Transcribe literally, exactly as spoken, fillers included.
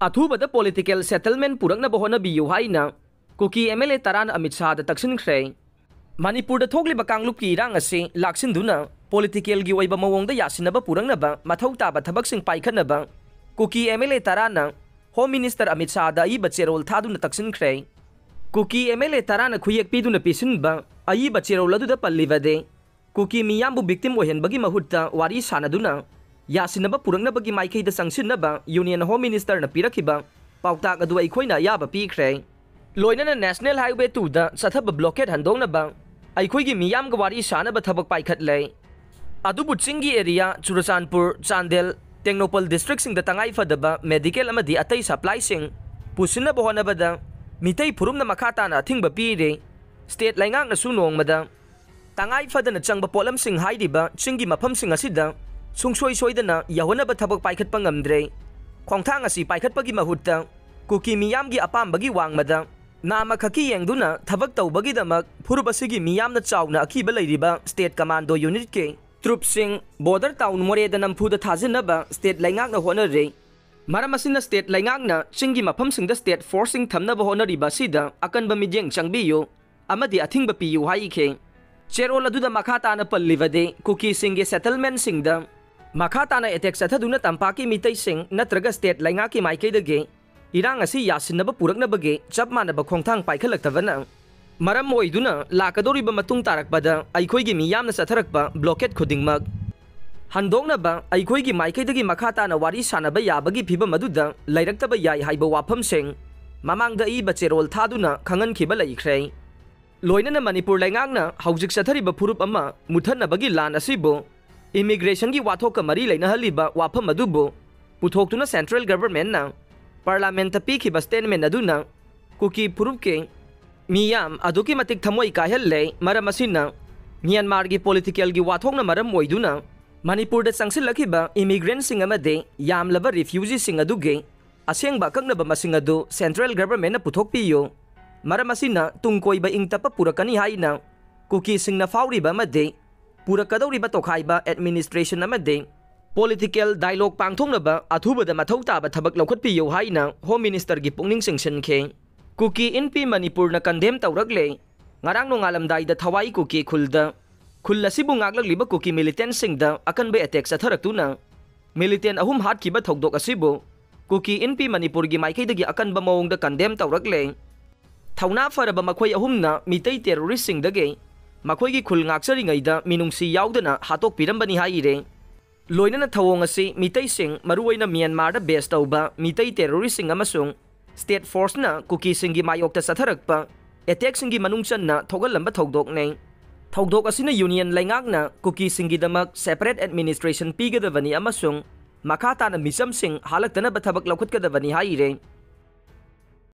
ꯑꯊꯨꯕꯗ political settlement ꯄꯨꯔꯛꯅꯕ ꯍꯣꯠꯅꯕꯤꯌꯨ ꯍꯥꯏꯅ ꯀꯨꯀꯤ MLA ꯇꯔꯥꯅ ꯑꯃꯤꯠ ꯁꯥꯍꯗ ꯇꯛꯁꯤꯟꯈ꯭ꯔꯦ꯫ ꯃꯅꯤꯄꯨꯔꯗ ꯊꯣꯛꯂꯤꯕ ꯀꯥꯡꯂꯨꯞꯀꯤ ꯏꯔꯥꯡ ꯑꯁꯤ ꯂꯥꯛꯁꯤꯟꯗꯨꯅ political ꯒꯤ ꯑꯣꯏꯕ ꯃꯑꯣꯡꯗ ꯌꯥꯁꯤꯟꯅꯕ ꯄꯨꯔꯛꯅꯕ ꯃꯊꯧ ꯇꯥꯕ ꯊꯕꯛꯁꯤꯡ ꯄꯥꯏꯈꯠꯅꯕ ꯀꯨꯀꯤ MLA ꯇꯔꯥꯅ Home Minister ꯑꯃꯤꯠ ꯁꯥꯍꯗ ꯑꯏꯕ ꯆꯦꯔꯣꯜ ꯊꯥꯗꯨꯅ ꯇꯛꯁꯤꯟꯈ꯭ꯔꯦ꯫ ꯀꯨꯀꯤ MLA ꯇꯔꯥꯅ ꯈꯨꯌꯦꯛ ꯄꯤꯗꯨꯅ ꯄꯤꯁꯤꯟꯕ ꯑꯏꯕ ꯆꯦꯔꯣꯜ ꯑꯗꯨꯗ ꯄꯜꯂꯤꯕꯗꯤ, ꯀꯨꯀꯤ ꯃꯤꯌꯥꯝꯕꯨ victim ꯑꯣꯏꯍꯟꯕꯒꯤ ꯃꯍꯨꯠꯇ ꯋꯥꯔꯤ ꯁꯥꯅꯗꯨꯅ ꯌꯥꯁꯤꯟꯅꯕ ꯄꯨꯔꯛꯅꯕꯒꯤ ꯃꯥꯏꯀꯩꯗ ꯆꯪꯁꯤꯟꯅꯕ Union Home Minister ꯅ ꯄꯤꯔꯛꯈꯤꯕ ꯄꯥꯎꯇꯥꯛ ꯑꯗꯨ ꯑꯩꯈꯣꯏꯅ ꯑꯌꯥꯕ ꯄꯤꯈ꯭ꯔꯦ꯫ ꯂꯣꯏꯅꯅ National Highway two ꯗ ꯆꯠꯊꯕ blockade ꯍꯟꯗꯣꯛꯅꯕ ꯑꯩꯈꯣꯏꯒꯤ ꯃꯤꯌꯥꯝꯒ ꯋꯥꯔꯤ ꯁꯥꯅꯕ ꯊꯕꯛ ꯄꯥꯏꯈꯠꯂꯦ꯫ ꯑꯗꯨꯕꯨ ꯆꯤꯡꯒꯤ area, ꯆꯨꯔꯆꯥꯟꯄꯨꯔ, ꯆꯥꯟꯗꯦꯜ, ꯇꯦꯡꯅꯧꯄꯜ district ꯁꯤꯡꯗ ꯇꯉꯥꯏ ꯐꯗꯕ medical ꯑꯃꯗꯤ ꯑꯇꯩ supply ꯁꯤꯡ ꯄꯨꯁꯤꯟꯅꯕ ꯍꯣꯠꯅꯕꯗ ꯃꯤꯇꯩ ꯐꯨꯔꯨꯞꯅ ꯃꯈꯥ ꯇꯥꯅ ꯑꯊꯤꯡꯕ ꯄꯤꯔꯦ꯫ State ꯂꯩꯉꯥꯛꯅꯁꯨ ꯅꯣꯡꯃꯗ ꯇꯉꯥꯏ ꯐꯗꯅ ꯆꯪꯕ ꯄꯣꯠꯂꯝꯁꯤꯡ ꯍꯥꯏꯔꯤꯕ ꯆꯤꯡꯒꯤ ꯃꯐꯝꯁꯤꯡ ꯑꯁꯤꯗ ꯁꯨꯡꯁꯣꯏ ꯁꯣꯏꯗꯅ ꯌꯧꯍꯟꯅꯕ ꯊꯕꯛ ꯄꯥꯏꯈꯠꯄ ꯉꯝꯗ꯭ꯔꯦ꯫ ꯈꯣꯡꯊꯥꯡ ꯑꯁꯤ ꯄꯥꯏꯈꯠꯄꯒꯤ ꯃꯍꯨꯠꯇ ꯀꯨꯀꯤ ꯃꯤꯌꯥꯝꯒꯤ ꯑꯄꯥꯝꯕꯒꯤ ꯋꯥꯡꯃꯗ ꯅꯥꯃꯈꯛꯀꯤ ꯌꯦꯡꯗꯨꯅ ꯊꯕꯛ ꯇꯧꯕꯒꯤꯗꯃꯛ ꯐꯨꯔꯨꯞ ꯑꯁꯤꯒꯤ ꯃꯤꯌꯥꯝꯅ ꯆꯥꯎꯅ ꯑꯀꯤꯕ ꯂꯩꯔꯤꯕ state commando unit ꯀꯤ troop ꯁꯤꯡ border town ꯃꯣꯔꯦꯗ ꯅꯝꯐꯨꯗ ꯊꯥꯖꯤꯟꯅꯕ state ꯂꯩꯉꯥꯛꯅ ꯍꯣꯠꯅꯔꯦ꯫ ꯃꯔꯝ ꯑꯁꯤꯅ state ꯂꯩꯉꯥꯛꯅ ꯆꯤꯡꯒꯤ ꯃꯐꯝꯁꯤꯡꯗ state force ꯁꯤꯡ ꯊꯝꯅꯕ ꯍꯣꯠꯅꯔꯤꯕ ꯑꯁꯤꯗ ꯑꯀꯟꯕ ꯃꯤꯠꯌꯦꯡ ꯆꯪꯕꯤꯌꯨ ꯑꯃꯗꯤ ꯑꯊꯤꯡꯕ ꯄꯤꯌꯨ ꯍꯥꯏꯈꯤ꯫ ꯆꯦꯔꯣꯜ ꯑꯗꯨꯗ ꯃꯈꯥ ꯇꯥꯅ ꯄꯜꯂꯤꯕꯗꯤ, ꯀꯨꯀꯤꯁꯤꯡꯒꯤ settlement ꯁꯤꯡꯗ ꯃꯈꯥ ꯇꯥꯅ attack ꯆꯠꯊꯗꯨꯅ ꯇꯝꯄꯥꯛꯀꯤ ꯃꯤꯇꯩꯁꯤꯡ ꯅꯠꯇ꯭ꯔꯒ state ꯂꯩꯉꯥꯛꯀꯤ ꯃꯥꯏꯀꯩꯗꯒꯤ ꯏꯔꯥꯡ ꯑꯁꯤ ꯌꯥꯁꯤꯟꯅꯕ ꯄꯨꯔꯛꯅꯕꯒꯤ ꯆꯞ ꯃꯥꯟꯅꯕ ꯈꯣꯡꯊꯥꯡ ꯄꯥꯏꯈꯠꯂꯛꯇꯕꯅ ꯃꯔꯝ ꯑꯣꯏꯗꯨꯅ ꯂꯥꯛꯀꯗꯧꯔꯤꯕ ꯃꯇꯨꯡ ꯇꯥꯔꯛꯄꯗ ꯑꯩꯈꯣꯏꯒꯤ ꯃꯤꯌꯥꯝꯅ ꯆꯠꯊꯔꯛꯄ blockade ꯈꯨꯗꯤꯡꯃꯛ ꯍꯟꯗꯣꯛꯅꯕ ꯑꯩꯈꯣꯏꯒꯤ ꯃꯥꯏꯀꯩꯗꯒꯤ ꯃꯈꯥ ꯇꯥꯅ ꯋꯥꯔꯤ ꯁꯥꯅꯕ ꯌꯥꯕꯒꯤ ꯐꯤꯚꯝ ꯑꯗꯨꯗ ꯂꯩꯔꯛꯇꯕ ꯌꯥꯏ ꯍꯥꯏꯕ ꯋꯥꯐꯝꯁꯤꯡ ꯃꯃꯥꯡꯗ ꯏꯕ ꯆꯦꯔꯣꯜ ꯊꯥꯗꯨꯅ ꯈꯪꯍꯟꯈꯤꯕ ꯂꯩꯈ꯭ꯔꯦ꯫ ꯂꯣꯏꯅꯅ ꯃꯅꯤꯄꯨꯔ ꯂꯩꯉꯥꯛꯅ ꯍꯧꯖꯤꯛ ꯆꯠꯊꯔꯤꯕ ꯐꯨꯔꯨꯞ ꯑꯃ ꯃꯨꯠꯊꯠꯅꯕꯒꯤ ꯂꯥꯟ ꯑꯁꯤꯕꯨ immigration ꯒꯤ ꯋꯥꯊꯣꯛꯀ ꯃꯔꯤ ꯂꯩꯅꯍꯜꯂꯤꯕ ꯋꯥꯐꯝ ꯑꯗꯨꯕꯨ ꯄꯨꯊꯣꯛꯇꯨꯅ central government ꯅ parliament ꯇ ꯄꯤꯈꯤꯕ statement ꯑꯗꯨꯅ ꯀꯨꯀꯤ ꯐꯨꯔꯨꯞꯀꯤ ꯃꯤꯌꯥꯝ ꯑꯗꯨꯛꯀꯤ ꯃꯇꯤꯛ ꯊꯃꯣꯏ ꯀꯥꯏꯍꯜꯂꯦ꯫ ꯃꯔꯝ ꯑꯁꯤꯅ ꯃ꯭ꯌꯥꯟꯃꯥꯔꯒꯤ political ꯒꯤ ꯋꯥꯊꯣꯛꯅ ꯃꯔꯝ ꯑꯣꯏꯗꯨꯅ ꯃꯅꯤꯄꯨꯔꯗ ꯆꯪꯁꯤꯜꯂꯛꯈꯤꯕ immigrant ꯁꯤꯡ ꯑꯃꯗꯤ ꯌꯥꯝꯂꯕ refugee ꯁꯤꯡ ꯑꯗꯨꯒꯤ ꯑꯁꯦꯡꯕ ꯑꯀꯛꯅꯕ ꯃꯁꯤꯡ ꯑꯗꯨ central government ꯅ ꯄꯨꯊꯣꯛꯄꯤꯌꯨ꯫ ꯃꯔꯝ ꯑꯁꯤꯅ ꯇꯨꯡ ꯀꯣꯏꯕ ꯏꯪ ꯇꯞꯄ ꯄꯨꯔꯛꯀꯅꯤ ꯍꯥꯏꯅ ꯀꯨꯀꯤꯁꯤꯡꯅ ꯐꯥꯎꯔꯤꯕ ꯑꯃꯗꯤ ꯄꯨꯔꯛꯀꯗꯧꯔꯤꯕ ꯇꯣꯈꯥꯏꯕ administration ꯑꯃꯗꯤ Political dialogue ꯄꯥꯡꯊꯣꯛꯅꯕ ꯑꯊꯨꯕꯗ ꯃꯊꯧ ꯇꯥꯕ ꯊꯕꯛ ꯂꯧꯈꯠꯄꯤꯌꯨ ꯍꯥꯏꯅ Home Ministerꯒꯤ ꯄꯨꯛꯅꯤꯡ ꯆꯤꯡꯁꯤꯟꯈꯤ꯫ ꯀꯨꯀꯤ ꯏꯟꯄꯤ ꯃꯅꯤꯄꯨꯔꯅ condemn ꯇꯧꯔꯛꯂꯦ꯫ ꯉꯔꯥꯡ ꯅꯣꯡꯉꯥꯜꯂꯝꯗꯥꯏꯗ ꯊꯋꯥꯏ ꯀꯨꯀꯤ ꯈꯨꯜꯗ ꯈꯨꯜ ꯑꯁꯤꯕꯨ ꯉꯥꯛꯂꯛꯂꯤꯕ ꯀꯨꯀꯤ militantꯁꯤꯡꯗ ꯑꯀꯟꯕ attack ꯆꯠꯊꯔꯛꯇꯨꯅ militant ꯑꯍꯨꯝ ꯍꯥꯠꯈꯤꯕ ꯊꯧꯗꯣꯛ ꯑꯁꯤꯕꯨ ꯀꯨꯀꯤ ꯏꯟꯄꯤ ꯃꯅꯤꯄꯨꯔꯒꯤ ꯃꯥꯏꯀꯩꯗꯒꯤ ꯑꯀꯟꯕ ꯃꯑꯣꯡꯗ condemn ꯇꯧꯔꯛꯂꯦ꯫ ꯊꯧꯅꯥ ꯐꯔꯕ ꯃꯈꯣꯏ ꯑꯍꯨꯝꯅ ꯃꯤꯇꯩ terroristꯁꯤꯡꯗꯒꯤ ꯃꯈꯣꯏꯒꯤ ꯈꯨꯜ ꯉꯥꯛꯆꯔꯤꯉꯩꯗ ꯃꯤꯅꯨꯡꯁꯤ ꯌꯥꯎꯗꯅ ꯍꯥꯠꯇꯣꯛꯄꯤꯔꯝꯕꯅꯤ ꯍꯥꯏꯔꯦ꯫ ꯂꯣꯏꯅꯅ ꯊꯧꯑꯣꯡ ꯑꯁꯤ ꯃꯤꯇꯩꯁꯤꯡ, ꯃꯔꯨꯑꯣꯏꯅ ꯃ꯭ꯌꯥꯟꯃꯥꯔꯗ base ꯇꯧꯕ ꯃꯤꯇꯩ terroristꯁꯤꯡ ꯑꯃꯁꯨꯡ state forceꯅ ꯀꯨꯀꯤꯁꯤꯡꯒꯤ ꯃꯥꯌꯣꯛꯇ ꯆꯠꯊꯔꯛꯄ attackꯁꯤꯡꯒꯤ ꯃꯅꯨꯡ ꯆꯟꯅ ꯊꯣꯛꯍꯜꯂꯝꯕ ꯊꯧꯗꯣꯛꯅꯤ꯫ ꯊꯧꯗꯣꯛ ꯑꯁꯤꯅ union ꯂꯩꯉꯥꯛꯅ ꯀꯨꯀꯤꯁꯤꯡꯒꯤꯗꯃꯛ separate administration ꯄꯤꯒꯗꯕꯅꯤ ꯑꯃꯁꯨꯡ ꯃꯈꯥ ꯇꯥꯅ ꯃꯤꯆꯝꯁꯤꯡ ꯍꯥꯠꯂꯛꯇꯅꯕ ꯊꯕꯛ ꯂꯧꯈꯠꯀꯗꯕꯅꯤ ꯍꯥꯏꯔꯦ꯫